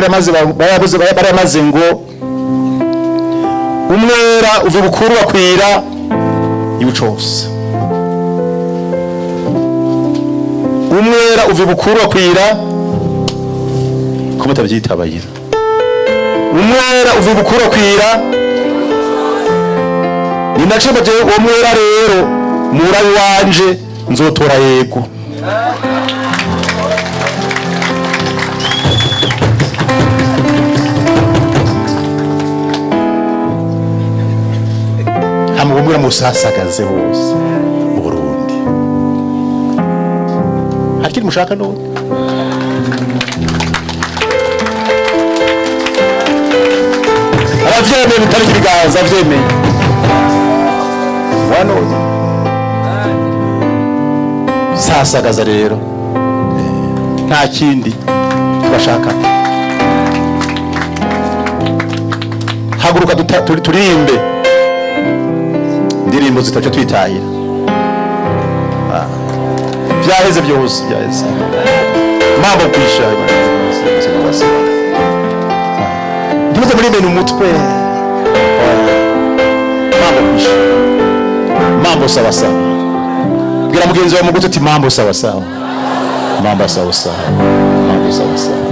Baramaze baramaze ngo umwera uva bukuru bakwira ibucose. Umwera uva bukuru bakwira ko mutabyitabayira. Umwera uva bukuru bakwira ni naco baje uwo mwera rero murayi wanje nzotora yego. Hamwe musasagaze hose mu Burundi. Hakiri mushaka none? Abavyemeye bitari ibiganza avyemeye. Wanone. Sasagaza rero. Nta kindi tubashaka. Haguruka turimbe. Ndirimbo zitacho twitahira. Vyaheze byose byaheze. Mambo kwisha. Ntimuze muri menu umutwe. Mambo kwisha. Mambo sawa sawa. Bwira mugenzi wawe mugutu uti mambo sawa sawa. Mambo sawa sawa. Mambo sawa sawa.